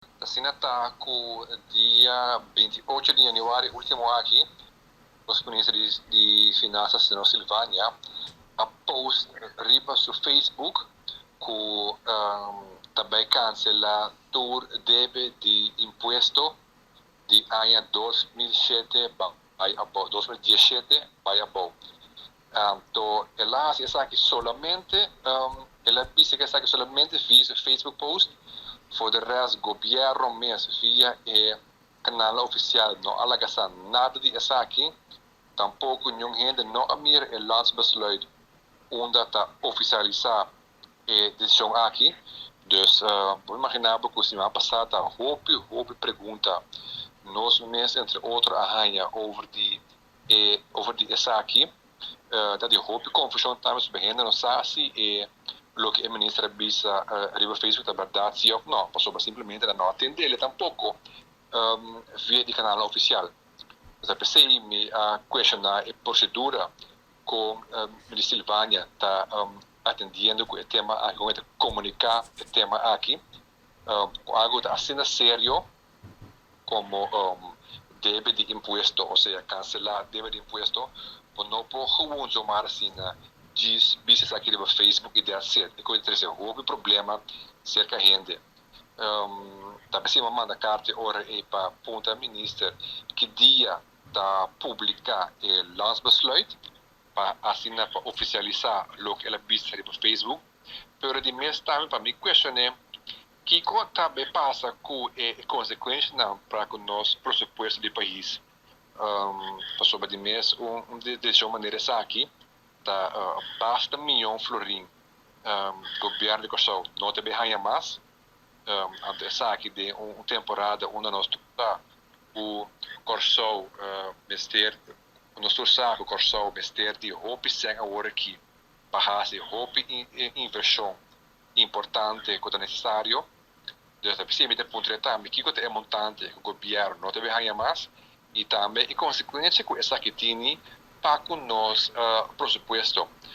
Asina ta ku dia 28 di yanüari último aki, nos minister di Finansa, señor Silvania, a post riba su Facebook ku ta bai kanselá tur debe di impuesto di aña 2007 bai abou, 2017 bai abou. Anto el a hasi esaki solamente, el a bisa ku esaki solamente via su Facebook post. For de rest, gobièrnu mes via e kanal ofisial no a laga sa nada di esaki. Tampoko ningun hende no a mira e landsbesluit unda ta ofisialisá e desishon aki. Dus bo imaginá ku siman pasá ta hopi hopi pregunta nos mes, entre otro, a haña over di esaki. Ta di hopi konfushon tambe sobre hende no sa si e loke e minister a bisa riba Facebook ta berdat si òf no, pasobra simplemente no a atendé tampoko via di kanal ofisial. Dus p'esei mi a kuestioná e prosedura ku minister Silvania ta atendiendo ku e tema aki, kon ta komuniká e tema aki, algu asina serio komo debe di impuesto, osea kanselá debe di impuesto, no por gewoon zomaar asina djis bisa aki riba Facebook i that's it. E kos trese hopi problema serka hende. Tambe si manda karta ora e pa puntra minister ki dia ta publiká e landsbesluit pa asina pa ofisialisá loke el a bisa riba Facebook. Pero di mes tambe pa mi kuestioná kiko tambe pasa ku e konsekuensianan pa ku nos presupuesto di pais. Pasobra di mes un desishon manera esaki ta basta mion florin gobièrnu di Kòrsou no ta bai haña mas. Anto esaki den un temporada unda nos ta ku Kòrsou mester, nos tur sa ku Kòrsou mester di hopi sèn awor aki pa hasi hopi invershon importante ku ta nesesario. Dus p'esei mi ta puntra tambe kiko ta e montante ku gobièrnu no ta bai haña mas i tambe e konsekuensia ku esaki tin pa ku nos presupuesto.